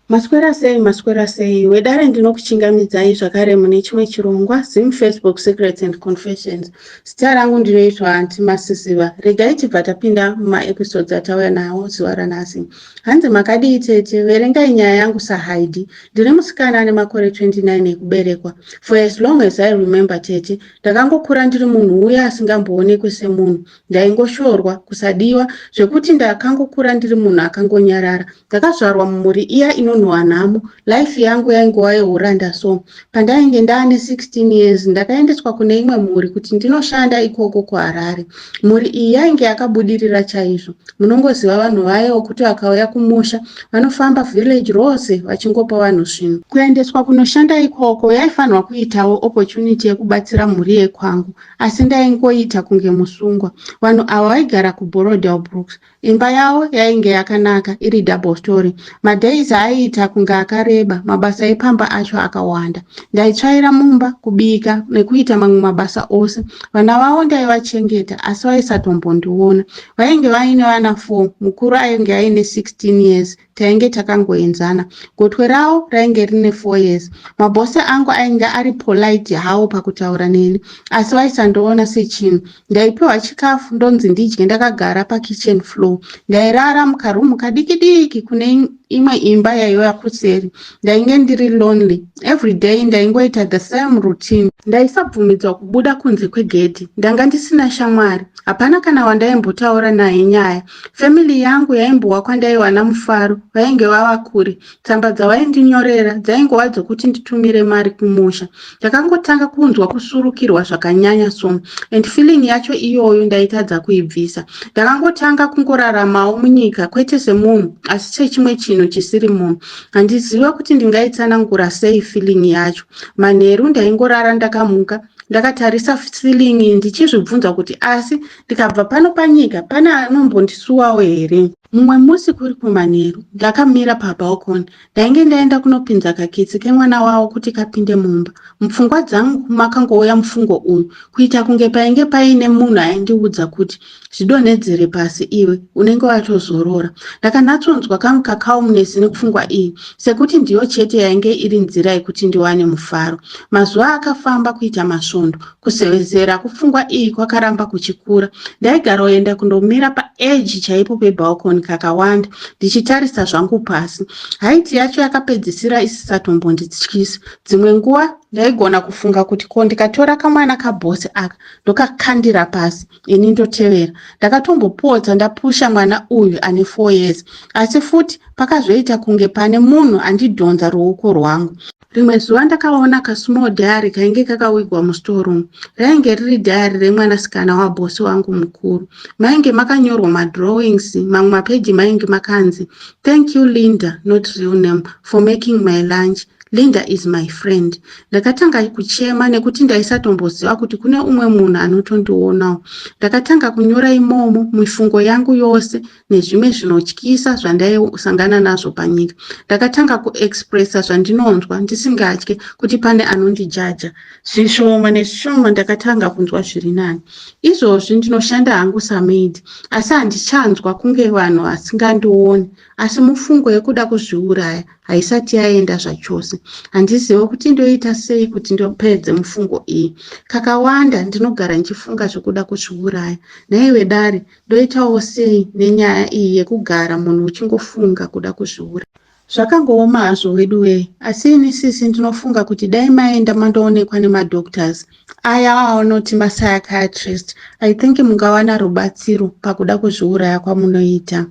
Maswera sei, maswera sei wedare. Ndinokuchingamidzai zvakare mune chimwe chirongwa, Zim Facebook Secrets and Confessions. Zita rangu ndinoitwa Aunty Masisiva. Regai tibva tapinda mumaepisodes atauya nawo zuva ranhasi. Hanzi, "Makadii tete? Verengai nyaya yangu saHaidi. Ndiri musikana ane makore 29 ekuberekwa. For as long as I remember, tete, ndakangokura ndiri munhu uya asingamboonekwi semunhu. Ndaingoshorwa, kusadiwa, zvekuti ndakangokura ndiri munhu akangonyarara. Ndakazvarwa mumhuri iya inonhuhwa nhamo. Life yangu yaingova yeuranda. So pandainge ndaane 16 years, ndakaendeswa kune imwe mhuri kuti ndinoshanda ikoko kuHarare. Mhuri iyi yainge yakabudirira chaizvo. Munongoziva vanhu vayo kuti vakauya kumusha vanofamba village rose vachingopa vanhu zvinhu. Kuendeswa kunoshanda ikoko yaifanirwa kuitawo opportunity yekubatsira mhuri yekwangu, asi ndaingoita kunge musungwa. Vanhu ava vaigara kuBorrowdale Brooks. Imba yavo yainge yakanaka, iri double story. Madays aiita kunge akareba, mabasa epamba acho akawanda. Ndaitsvaira mumba, kubika nekuita mamwe mabasa ose. Vana vavo ndaivachengeta, asi vaisatombondiona. Vainge vaine vana 4. Mukuru ainge aine 16 years, tainge takangoenzana. Gotwe ravo rainge rine 4 years. Mabhosi angu ainge ari polite hawo pakutaura neni, asi vaisandiona sechinhu. Ndaipiwa chikafu ndonzi ndidye ndakagara pakitchen floor. Ndairara mukarumu kadiki diki kune imwe imba yaiva kuseri. Ndainge ndiri lonely. Every day ndaingoita the same routine. Ndaisabvumidzwa kubuda kunze kwegedhi. Ndanga ndisina shamwari, hapana kana wandaimbotaura naye nyaya. Family yangu yaimbova kwandaiwana mufaro vainge vava kure. Tsamba dzavaindinyorera dzaingova dzokuti nditumire mari kumusha. Ndakangotanga kunzwa kusurukirwa zvakanyanya so, and feeling yacho iyoyo ndaitadza kuibvisa. Ndakangotanga kungoraramawo munyika, kwete semunhu, asi sechimwe chinhu chisiri munhu. Handiziva kuti ndingaitsanangura sei feeling yacho. Manheru ndaingorara ndakamuka ndakatarisa ceiling, ndichizvibvunza kuti asi ndikabva pano panyika, pane anombondisuwawo here? Mumwe musi kuri kumanheru, ndakamira pabalcony. Ndainge ndaenda kunopinza kakitsi kemwana wavo kuti kapinde mumba. Mupfungwa dzangu makangouya mufungo uyu, kuita kunge painge paine munhu aindiudza kuti, 'Zvidonhedzere pasi iwe, unenge watozorora.' Ndakanatsonzwa kamwe kacalmness nepfungwa iyi, sekuti ndiyo chete yainge iri nzira yekuti ndiwane mufaro. Mazuva akafamba kuita masvondo. Kuzevezera kupfungwa iyi kwakaramba kuchikura. Ndaigaroenda kundomira paedge chaipo pebalcony kakawanda, ndichitarisa zvangu pasi. Height yacho yakapedzisira isisatombondityisi. Dzimwe nguva ndaigona kufunga kuti ko ndikatora kamwana kabhosi aka ndokakandira pasi, ini ndotevera? Ndakatombopotsa ndapusha mwana uyu ane 4 years, asi futi pakazoita kunge pane munhu andidhonza ruoko rwangu. Rimwe zuva ndakaona kasmall diary kainge kakawigwa mustoreroom. Rainge riri diary remwanasikana wabhosi wangu mukuru. Mainge makanyorwa madrawings. Mamwe mapeji mainge makanzi, 'Thank you Linda, not real name, for making my lunch. Linda is my friend.' Ndakatanga kuchema nekuti ndaisatomboziva kuti kune umwe munhu anotondionawo. Ndakatanga kunyora imomo mifungo yangu yose nezvimwe zvinotyisa zvandaisangana nazvo panyika. Ndakatanga kuexpressa zvandinonzwa ndisingatye kuti pane anondijaja. Zvishoma nezvishoma ndakatanga kunzwa zviri nani. Izvozvi ndinoshanda hangu samaid, asi handichanzwa kunge vanhu vasingandioni, asi mufungo yekuda kuzviuraya haisati yaenda zvachose. Handizivi kuti ndoita sei kuti ndopedze mufungo iyi. Kakawanda ndinogara ndichifunga zvekuda kuzviuraya. Nhaiwe dare, ndoitawo sei nenyaya iyi yekugara munhu uchingofunga kuda kuzviuraya? Zvakangooma hazvo wedu wee, asi ini sisi ndinofunga kuti dai maenda mandoonekwa nemadoctors aya avanoti mapsychiatrist. I think mungawana rubatsiro pakuda kuzviuraya kwamunoita.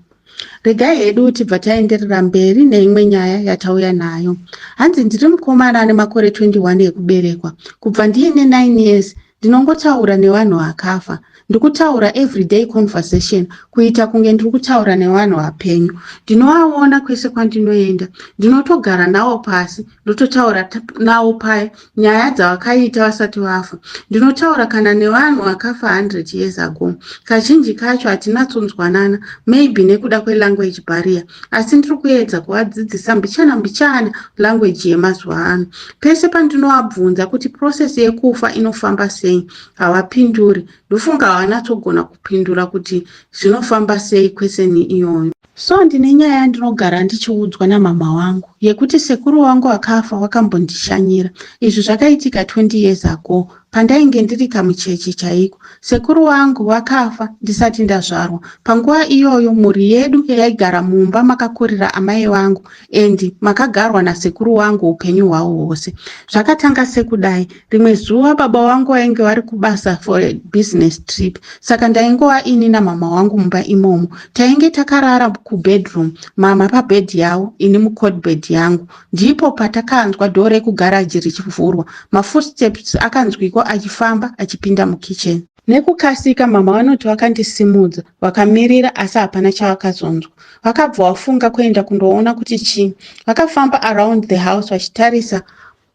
Regai hedu tibva taenderera mberi neimwe nyaya yatauya nayo. Hanzi, "Ndiri mukomana ane makore 21 ekuberekwa. Kubva ndiine 9 years ndinongotaura nevanhu vakafa. Ndikutaura everyday conversation, kuita kunge ndiri kutaura nevanhu vapenyu. Ndinovaona kwese kwandinoenda. Ndinotogara navo pasi, ndototaura navo paya nyaya dzavakaita vasati vafa. Ndinotaura kana nevanhu vakafa 100 years ago. Kazhinji kacho hatinatsonzwanana, maybe nekuda kwelanguage barrier, asi ndiri kuedza kuvadzidzisa mbichana mbichana language yemazuva ano. Pese pandinovabvunza kuti process yekufa inofamba sei, havapinduri. Ndofunga havanatsogona kupindura kuti zvinofamba sei question iyoyo. So ndine nyaya yandinogara ndichiudzwa namama wangu yekuti sekuru wangu akafa wakambondishanyira. Izvi zvakaitika 20 years ago pandainge ndiri kamucheche chaiko. Sekuru wangu vakafa ndisati ndazvarwa. Panguva iyoyo mhuri yedu yaigara mumba makakurira amai vangu and makagarwa nasekuru wangu upenyu hwavo hwose. Zvakatanga sekudai, rimwe zuva baba vangu vainge vari kubasa for a business trip, saka ndaingova ini namama wangu mumba imomo. Tainge takarara kubedroom, mama pabed yavo, ini mucot bed yangu. Ndipo patakanzwa door rekugaraji richivhurwa, mafootsteps akanzwikwa achifamba achipinda mukitchen. Nekukasika mama vanoti vakandisimudza vakamirira asi hapana chavakazonzwa. Vakabva vafunga kuenda kundoona kuti chii. Vakafamba around the house vachitarisa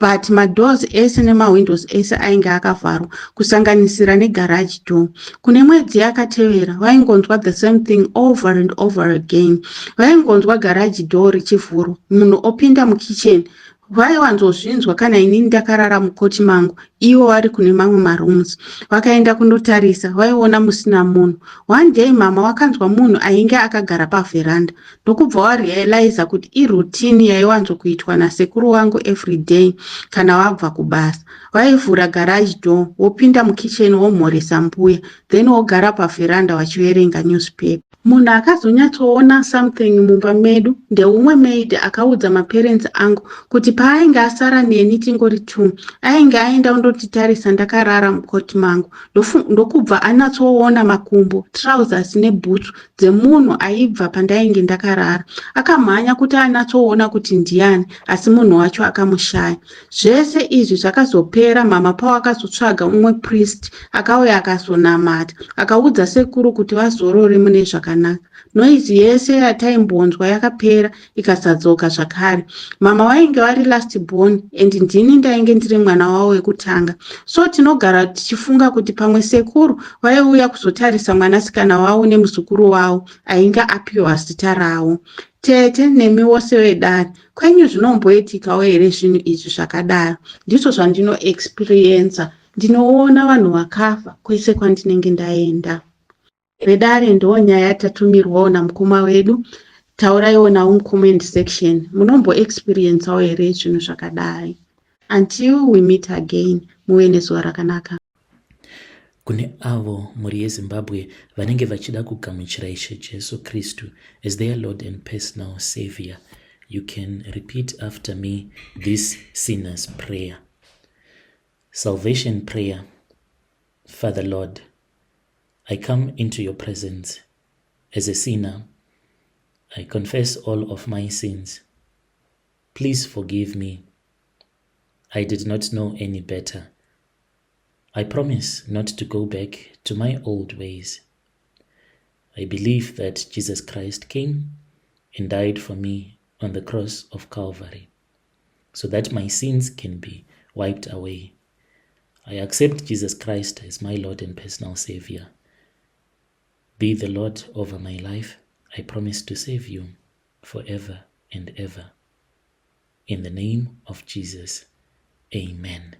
but madoors ese nemawindows ese ainge akavharwa kusanganisira negarage door. Kune mwedzi yakatevera vaingonzwa the same thing over and over again. Vaingonzwa garage door richivhurwa munhu opinda mukitchen. Vaiwanzozvinzwa kana inini ndakarara mukoti mangu ivo vari kune mamwe marooms. Vakaenda kundotarisa vaiona musina munhu. One day mama vakanzwa munhu ainge akagara pavheranda ndokubva warealiza kuti iroutine yaiwanzokuitwa nasekuru wangu every day kana vabva kubasa. Vaivhura garage door wopinda mukitchen womhoresa mbuya then wogara pavheranda vachiverenga newspaper. Munhu akazonyatsoona something mumba medu ndeumwe maid akaudza maparents angu kuti paainge asara neni tingori two ainge aenda kundotitarisa ndakarara mukoti mangu ndokubva anatsoona makumbo, trousers nebhutsu dzemunhu aibva pandainge ndakarara. Akamhanya kuti anatsoona kuti ndiani asi munhu wacho akamushaya. Zvese izvi zvakazopera mama pawakazotsvaga umwe priest akauya akazonamata akaudza sekuru kuti vazorore mune zvakanaka. Noise yese yataimbonzwa yakapera ikasadzoka zvakare. Mama vainge vari last born and ndini ndainge ndiri mwana wavo wekutanga. So tinogara tichifunga kuti pamwe sekuru vaiuya kuzotarisa mwanasikana wavo nemuzukuru wavo ainge apiwa zita ravo. Tete nemi wose vedare, kwenyu zvinomboitikawo here zvinhu izvi zvakadaro? Ndizvo zvandinoexperiensa. Ndinoona vanhu vakafa kwese kwandinenge ndaenda. Vedare ndo nyaya yatatumirwawo namukoma wedu. Tauraiwo nawo mucomment section. Munomboexperiensawo here zvinhu zvakadai? Until we meet again, muve nezuva rakanaka. Kune avo mhuri yeZimbabwe vanenge vachida kugamuchira Ishe Jesu Kristu as their Lord and personal Savior, you can repeat after me this sinner's prayer. Salvation prayer. Father Lord, I come into your presence as a sinner. I confess all of my sins. Please forgive me. I did not know any better. I promise not to go back to my old ways. I believe that Jesus Christ came and died for me on the cross of Calvary so that my sins can be wiped away. I accept Jesus Christ as my Lord and personal Savior. Be the Lord over my life. I promise to save you forever and ever. In the name of Jesus, amen.